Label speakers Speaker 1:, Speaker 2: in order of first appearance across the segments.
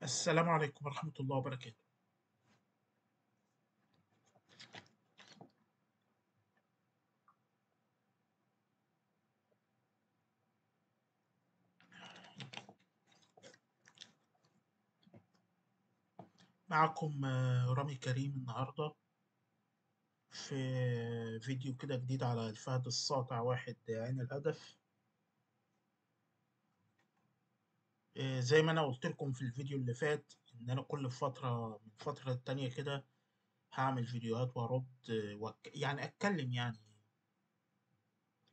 Speaker 1: السلام عليكم ورحمة الله وبركاته. معكم رامي كريم النهاردة في فيديو كده جديد على الفهد الساطع واحد عين الهدف. زي ما أنا قلت لكم في الفيديو اللي فات إن أنا كل فترة من فترة للتانية كده هعمل فيديوهات وأرد، يعني أتكلم يعني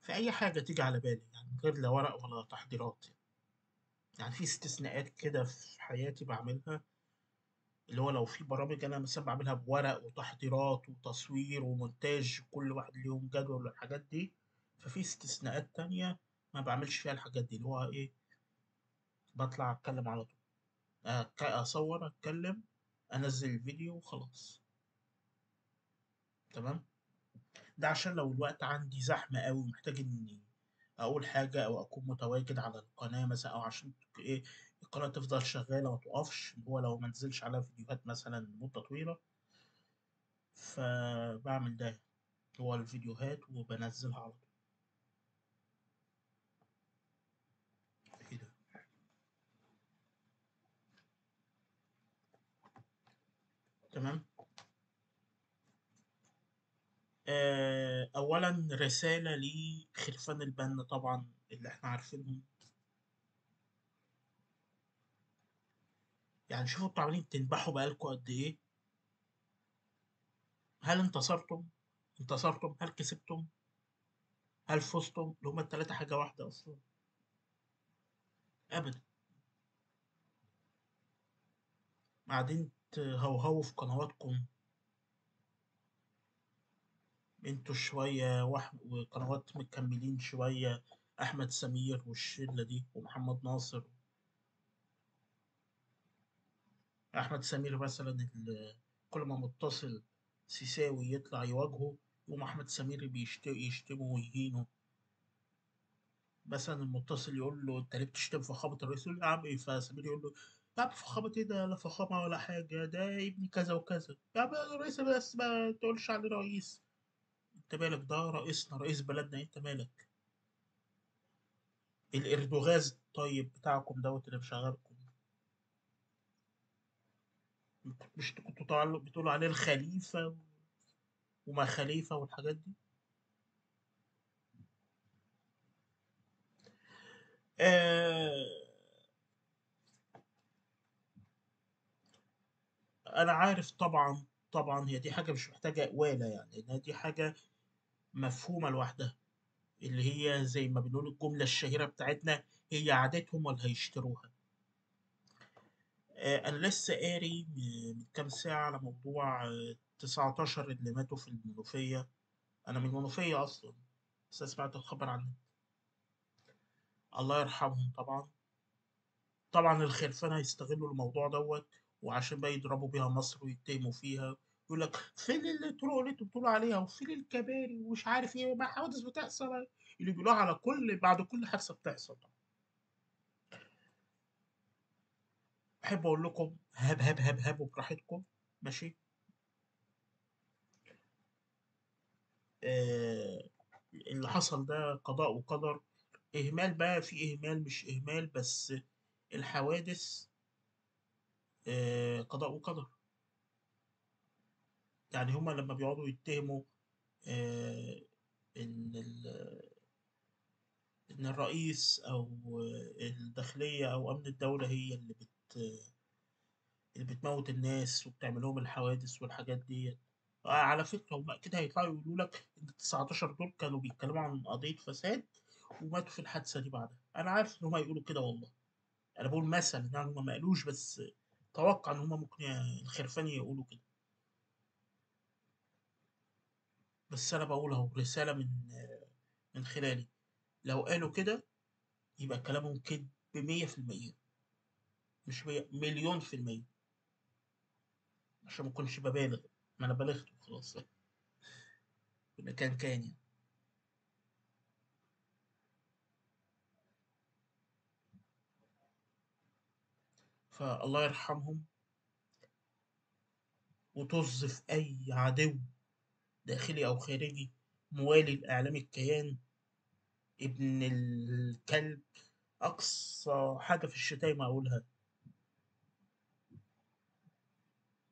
Speaker 1: في أي حاجة تيجي على بالي، يعني من غير لا ورق ولا تحضيرات. يعني في استثناءات كده في حياتي بعملها، اللي هو لو في برامج أنا مثلا بعملها بورق وتحضيرات وتصوير ومونتاج، كل واحد ليهم جدول والحاجات دي، ففي استثناءات تانية ما بعملش فيها الحاجات دي، اللي هو إيه، بطلع أتكلم على طول، أصور، أتكلم، أنزل الفيديو وخلاص. تمام؟ ده عشان لو الوقت عندي زحمة قوي ومحتاج إني أقول حاجة أو أكون متواجد على القناة مثلا، أو عشان إيه القناة تفضل شغالة ما تقفش، اللي هو لو ما نزلش عليها فيديوهات مثلا لمدة طويلة، فبعمل ده هو الفيديوهات وبنزلها على طول. إيه ده؟ تمام. أولا رسالة لخلفان البنا طبعا اللي احنا عارفينهم، يعني شوفوا انتوا عاملين تنبحوا بقالكوا قد ايه. هل انتصرتم؟ انتصرتم؟ هل كسبتم؟ هل فزتم؟ اللي هما التلاتة حاجة واحدة أصلا. أبدا. قاعدين تهوهوا في قنواتكم انتوا شوية، وقنوات مكملين شوية، أحمد سمير والشلة دي ومحمد ناصر. أحمد سمير مثلا كل ما متصل سيساوي يطلع يواجهه، يقوم أحمد سمير يشتمه ويهينه. مثلا المتصل يقول له أنت ليه بتشتم فخامة الرئيس؟ يقول له يا عم إيه؟ فسمير يقول له يا عم فخامة إيه ده؟ لا فخامة ولا حاجة، ده ابني كذا وكذا. يا عم الرئيس بس ما تقولش عليه رئيس. أنت مالك؟ ده رئيسنا، رئيس بلدنا، أنت مالك؟ الإردوغاز طيب بتاعكم دوت اللي مشغلكم، مش كنتوا بتقولوا عليه الخليفة وما خليفة والحاجات دي؟ أنا عارف طبعا هي دي حاجة مش محتاجة قوالة، لأنها دي حاجة مفهومة لوحدها، اللي هي زي ما بنقول الجملة الشهيرة بتاعتنا، هي عادتهم ولا هيشتروها. أنا لسه قاري من كام ساعة على موضوع 19 اللي ماتوا في المنوفية. أنا من المنوفية أصلا، بس سمعت الخبر عنه. الله يرحمهم. طبعا الخرفان هيستغلوا الموضوع دوت، وعشان بقى يضربوا بيها مصر ويتهموا فيها، يقول لك فين الطرق اللي انتوا بتقولوا عليها، وفين الكباري ومش عارف ايه، ما حوادث بتحصل اللي بيقولوها على كل بعد كل حادثه بتحصل. احب اقول لكم هب هب هب هب وبراحتكم، ماشي. اللي حصل ده قضاء وقدر، اهمال بقى، في اهمال مش اهمال، بس الحوادث قضاء وقدر. هما لما بيقعدوا يتهموا إن الرئيس أو الداخلية أو أمن الدولة هي اللي بتموت الناس وبتعمل لهم الحوادث والحاجات دي. على فكرة هم أكيد هيطلعوا يقولوا لك إن 19 دول كانوا بيتكلموا عن قضية فساد وماتوا في الحادثة دي بعدها. أنا عارف إن هم هيقولوا كده والله، أنا بقول مثلا إن هم ما قالوش، بس توقع إن هم ممكن الخرفان يقولوا كده. بس أنا بقول أهو رسالة من خلالي، لو قالوا كده يبقى كلامهم كذب مية في المية، مش مية، مليون في المية، عشان ما أكونش ببالغ، ما أنا بالغت وخلاص. كان كان يعني. فالله يرحمهم. وطز في أي عدو داخلي أو خارجي موالي لإعلام الكيان ابن الكلب. أقصى حاجة في الشتايم أقولها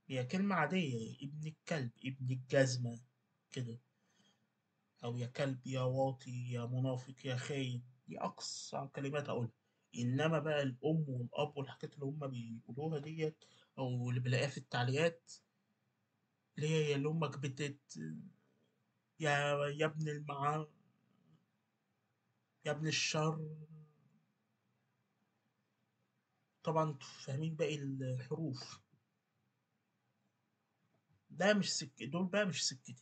Speaker 1: هي كلمة عادية، ابن الكلب، ابن الجزمة كده، أو يا كلب، يا واطي، يا منافق، يا خاين. دي أقصى كلمات أقولها. إنما بقى الأم والأب والحاجات اللي هم بيقولوها ديت، أو اللي بلاقيها في التعليقات اللي هي اللي أمك بتت، يا ابن المعا، يا ابن الشر. طبعا انتوا فاهمين باقي الحروف. ده مش سك، دول بقى مش سكتي،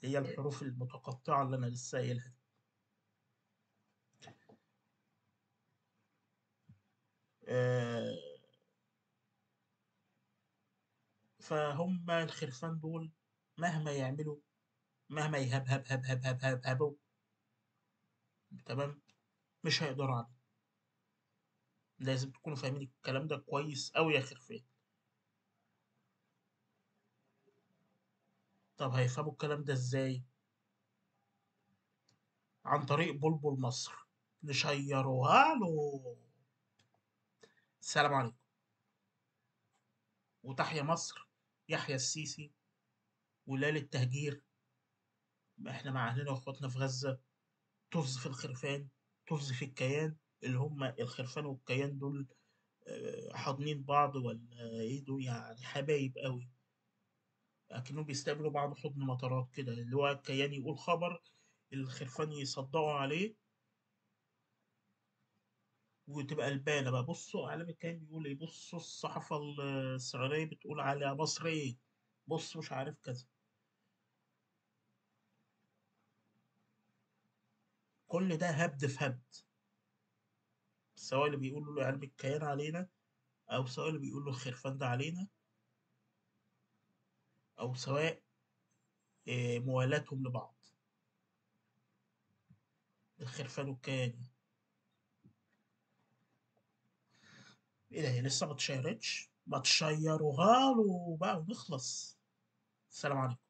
Speaker 1: هي الحروف المتقطعة اللي أنا لسه قايلها دي. فهم الخرفان دول مهما يعملوا، مهما يهب هب هب هب هب هب هبوا، تمام، مش هيقدروا عليه. لازم تكونوا فاهمين الكلام ده كويس أوي يا خرفان. طب هيفهموا الكلام ده ازاي؟ عن طريق بلبل مصر، نشيروها له. السلام عليكم، وتحيا مصر، يحيى السيسي، ولا للتهجير. احنا مع اهلنا واخواتنا في غزة. طز في الخرفان، طز في الكيان، اللي هم الخرفان والكيان دول حاضنين بعض ولا ايه؟ دول يعني حبايب قوي، لكنهم بيستقبلوا بعض حضن مطارات كده، اللي هو الكيان يقول خبر الخرفان يصدقوا عليه وتبقى البانة بقى. بصوا اعلام الكيان بيقول ايه، بصوا الصحافة السعودية بتقول على مصر ايه، بصوا مش عارف كذا. كل ده هبد في هبد، سواء اللي بيقولوا له اعلام الكيان علينا، او سواء اللي بيقولوا الخرفان ده علينا، او سواء موالاتهم لبعض، الخرفان والكيان. ايه ده، هي لسه ما اتشيرتش؟ ما تشيروها له بقى ونخلص. السلام عليكم.